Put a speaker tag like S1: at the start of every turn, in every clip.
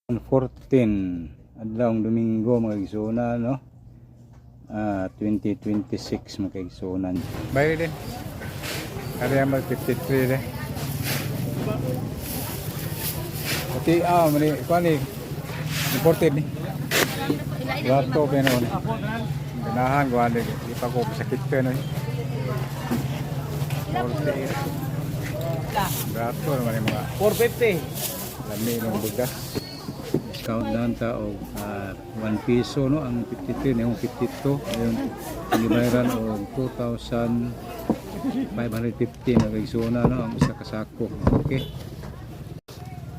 S1: 14 adlawng Domingo, mga igsuonan, no? Ah, 2026, mga kaigsuonan.
S2: Bayad din. Kaya mag 53 din. Pati mali kuan ni imported ni. Rato pero ni. Ganahan ko ani di pa ko sakit pa no. 48. Rato naman yung mga
S3: 450.
S2: lami ng bugas.
S1: Discount na ta og 1 piso, no, ang 53 na yung 52 ayun ang gibayaran og 2,550, mga kaigsuonan, no, ang usa ka sako. Okay.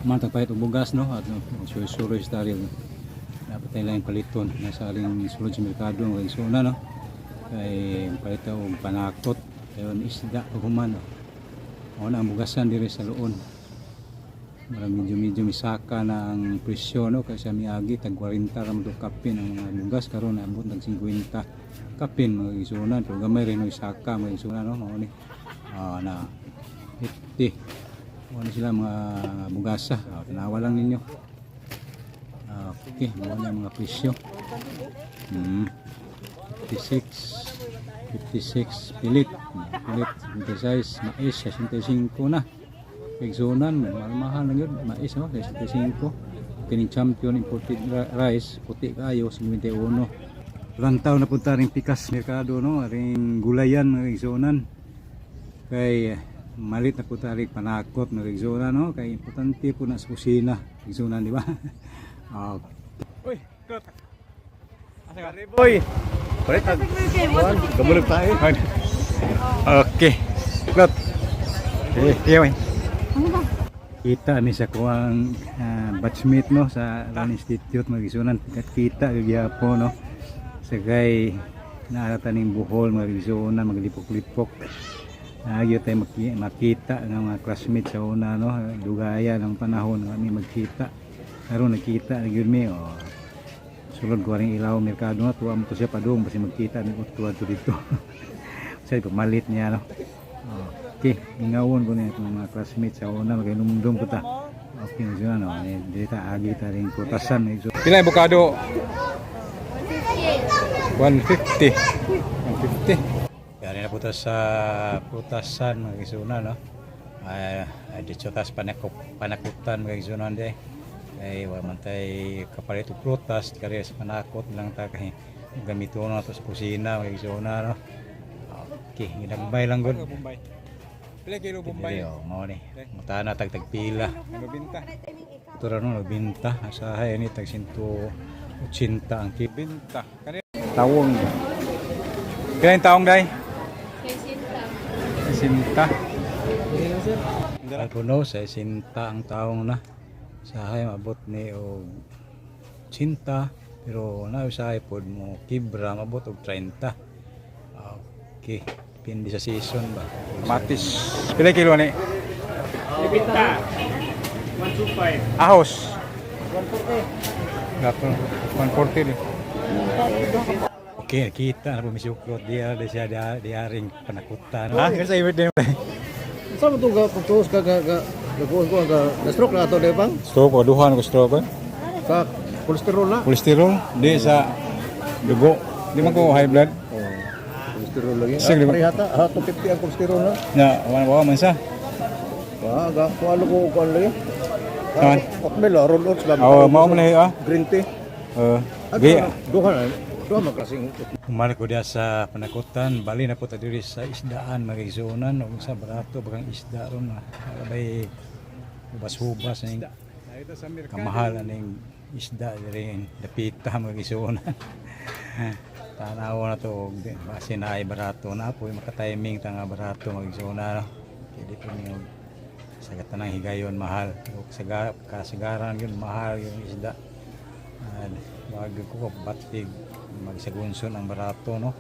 S1: Man tagpahit og bugas, no, at suroy-suroy sa tayo. Dapat tayo lang paliton nasa aling sulod sa merkado, mga kaigsuonan, no, kay palit og panakot ayon isda pag human, no. Mao na ang bugasan diri sa Loon. Mara medyo medyo misaka na ang presyo, no, kaysa miagi tag 40 ra man to kapin ang mga bugas, karon naabot nag 50 kapin, mga isunan, pero gamay rin no isaka, mga isunan, no. Mao ni na 50 mao ni sila mga bugasa. Tanawa lang ninyo. Okay, mao ni ang mga presyo. 56 56 pilit pilit 56 mais 65 na. Igsunan, mahal-mahal na yun. Mais, oh, 65. Kining Champion imported rice, puti kaayo, 51. Lantaw na punta ring pikas merkado, no? Ring gulayan, mga igsunan. Kay malit na punta ring panakot, mga igsunan, no? Kay importante po na sa kusina, igsunan, di ba? Okay.
S2: Uy, krot. Asa ka? Boy. Palit tag. Kamulog tayo.
S1: Okay. Klot. Eh, iya, eh. Kita ni sa kuang batchmate, no, sa Run Institute, magisunan kita gyapon, no, sa kay naaratan ning Bohol, magisunan, maglipok-lipok. Nagyo tayo makita ng mga classmates sa una, no, dugaya ng panahon kami magkita. Karon nagkita na gyud mi, oh. Sulod ko ring ilaw merkado na tuwa mo to siya padung basi magkita ni utwa to dito sa pamalit niya, no. Okay, ingawon ko niya itong mga classmates sa una, maginumdum ko ta. Okay na siya, no, eh, dito agi ta rin putasan eh. So,
S2: Pila yung bukado? 150. 150.
S1: Yari na po ta sa putasan, mga isuna, no. Ay, ay dito tas panakutan, mga isunan de. Ay wa man tay kapalit og prutas kari sa panakot lang ta kay gamiton na to sa kusina, mga isuna, no. Okay, ginagbay lang gud.
S2: Bombay. Pila kilo Bombay?
S1: Dili, oh, mao ni. Muta na tag tagpila.
S2: Nabinta.
S1: Ito ra no, nabinta. Asahay ni tag 180 ang kilo.
S2: Binta. Kani tawong. Kailan yung taong day? 60.
S1: Alpuno sa 60 ang taong na. Sahay mabot ni og 80 pero na usahay pod mo kibra mabot og 30. Okay, depende sa season ba.
S2: Matis. Pila kilo ni?
S3: Binta. 125.
S2: Ahos. 140. Dato 140 ni.
S1: Okay, kita na po misuklot diya di siya diaring panakutan.
S2: Ha? Kasi ibig din.
S4: Sa mo itong pagtuos ka ka ka nagkuhan ko ka na stroke na ato di bang?
S2: Stroke o duhan ko stroke. Eh.
S4: Sa kolesterol na.
S2: Kolesterol di sa dugo. Di man ko high blood.
S4: Oh, kolesterol lagi.
S2: Sige, di ba?
S4: Parehata, ha 250 ang kolesterol na.
S2: Na, wala wa man sa.
S4: Wa ga kualo ko kuan lagi.
S2: Naman?
S4: Oatmeal, roll oats ba?
S2: Oh, mao man na ah.
S4: Green tea.
S2: Eh,
S4: At
S2: di
S4: duha na. Duha man klaseng
S1: Humalik ko diya sa panakutan, bali na po ta diri sa isdaan, mga igsuonan, ug sa barato bagang isda ron na. Bay hubas-hubas ning kamahal aning isda diri dapita, mga igsuonan. Tanaw na to og base na ay barato na po maka-timing ta nga barato, mga igsuonan, no. Kay di po niyo sa katanang higayon mahal. Ug sa kasagaran yun mahal yung isda. Wag ko batig magsagunson ang barato, no,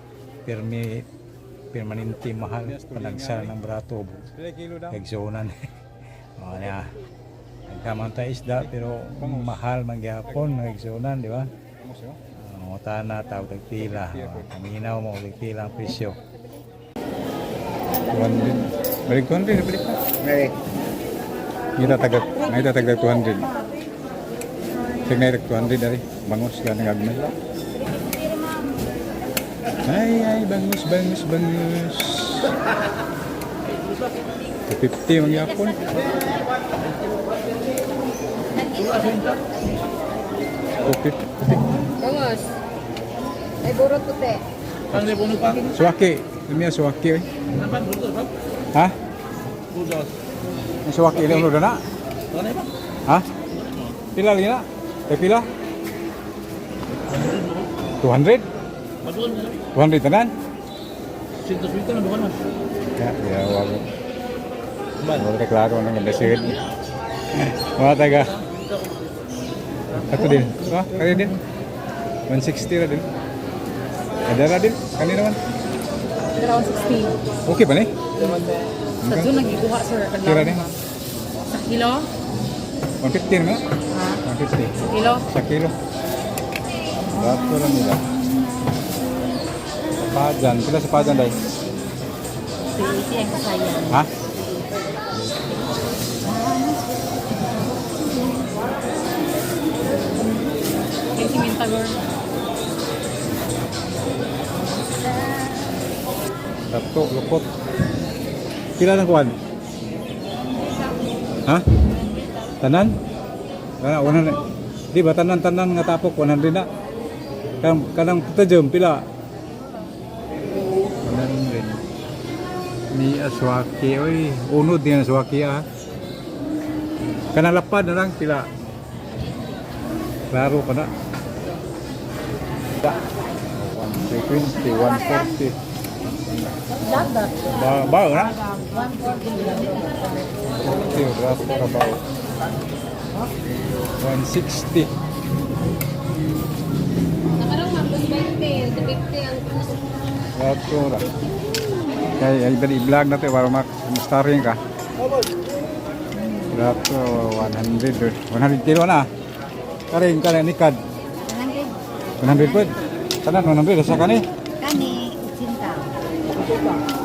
S1: permanente mahal panagsa ng barato.
S2: Pila kilo daw?
S1: Egsonan o niya nagkamang tayo isda pero mahal man gyapon, mga igsuonan, di ba? Mga na tawag tagpila, kaminaw mo tagpila ang presyo.
S2: 200. Balik 200 balik pa.
S4: Eh,
S2: Ngita tagad, ngita tagad 200. Tingnan 200 dari. Bangos ka ng gagmay. Ay, ay, bangus, bangus, bangus. 250 mangyapon. 250.
S5: Bangos. Ay, burot puti.
S2: Suwaki. Lumiya suwaki eh. Ha? Ang suwaki ilang ulo na? Ha? Pila lagi na? Eh pila? 200? 200 tanan? Ya, ya, wala. Wala ka klaro nang nagdasigid. Wala taga. Ato din. Ha? Kani din. 160 ra din. Ada ra din. Kani naman.
S6: Around 16.
S2: Okay ba ni?
S6: Sa June, nagikuha, sir.
S2: Kira ni?
S6: Sa kilo?
S2: 150 naman.
S6: Ha?
S2: 150.
S6: Sa kilo?
S2: Sa kilo. Dato lang nila. Pajan. Pila sa pajan day?
S6: 380 ang kasayan.
S2: Ha?
S6: Kay si Mintagor.
S2: Dato, lukot. Pila ng kuwan? Ha? Tanan? Kana 100. Di ba tanan-tanan nga tapok 100 na? Kanang kanang puta pila? 100. Ni aswaki oy, unod din aswaki ah. Kanang lapad na lang pila. Klaro ka na. Da. 120, 140. Ba, ba na? 40, rato ka ba? 160.
S5: Nakarang ma'am, 220, 250 ang
S2: Rato ra. Kay ay bali i-vlog na to para mak starring ka. Rato 100 100 kilo na. Karing karing nikad.
S5: 100.
S2: 100 po. Tanan 100 sa kani.
S5: Kani, 80.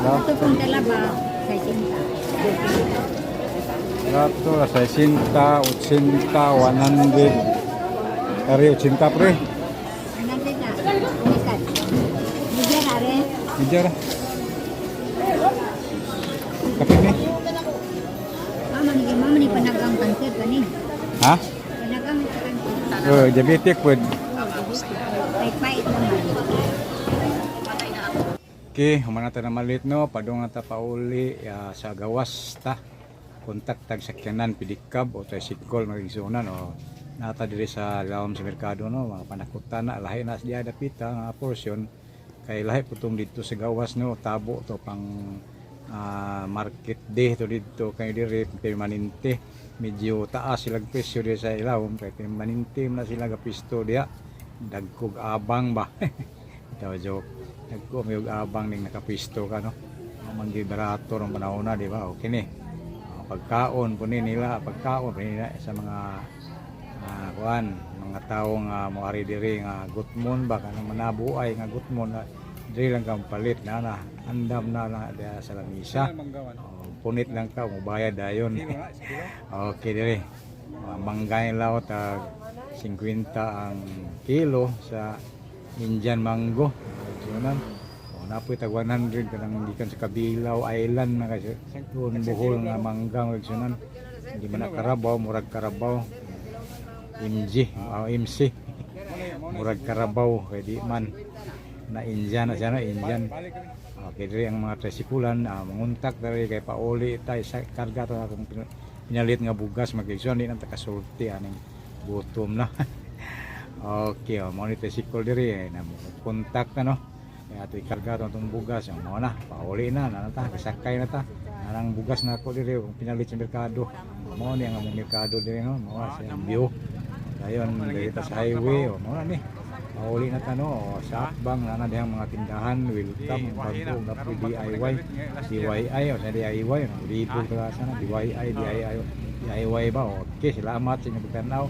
S5: Ito pong talaba, 60.
S2: Rato ra 60, 80, 100. Kari 80 pre.
S5: 100 na. Umisan. Bigyan na rin.
S2: Medyo ra. Kapit ni.
S5: Mama ni mama ni panagang kanser kani.
S2: Ha?
S5: Panagang sa kanser.
S2: Oh, diabetic pod.
S5: Pait-pait naman.
S2: Okay, humana ta na malit no, padung ta pauli ah, sa gawas ta. Kontak tag sakyanan pedicab o tricycle magigsunan o nata diri sa lawom sa merkado no, mga panakutan na lahi na siya dapita nga portion kay lahi putong didto sa gawas no, tabo to pang market day to didto kay diri permanente medyo taas silang presyo diri sa ilawom kay permanente man na sila gapisto diha dagkog abang ba. Itaw joke. Nagko may og abang ning nakapisto ka no. Ang barato ng panahon na, di ba? Okay ni. Pagkaon po ni nila, pagkaon po nila sa mga kuan, mga tawo nga moari diri nga gutmon ba kanang manabuay nga gutmon na diri lang kang palit na na andam na na diha sa lamisa. Oh, punit lang ka mobayad dayon. Okay diri. Mga manggay laot tag 50 ang kilo sa Indian mango. Sunan. O napoy tag 100 kanang gikan sa Kabilaw Island na kasi doon Bohol nga mangga sunan. Hindi man na karabaw, murag karabaw. MG, o MC. Murag karabaw kay di man na Indian na siya no, Indian. Okay, diri ang mga tresikulan, manguntak diri kay pauli tay sa karga to akong pinalit nga bugas magigsuon di na ta kasulti aning gutom na. Okay, oh, mo ni tricycle diri eh, na kontak na no. Kaya ato ikarga to atong bugas, oh, mo na, pauli na, na ta, kasakay na ta. Narang bugas na ako diri kung pinalit sa merkado. Mo ni ang among merkado diri no, mo sa view. Dayon diri ta sa highway, oh, mo na ni. Pauli na ta no, oh, sa akbang na na dihang mga tindahan, welcome, bago na po DIY, DIY, o sa DIY, no, libo ka sana, DIY, DIY, DIY ba? Okay, salamat sa inyong pagtanaw.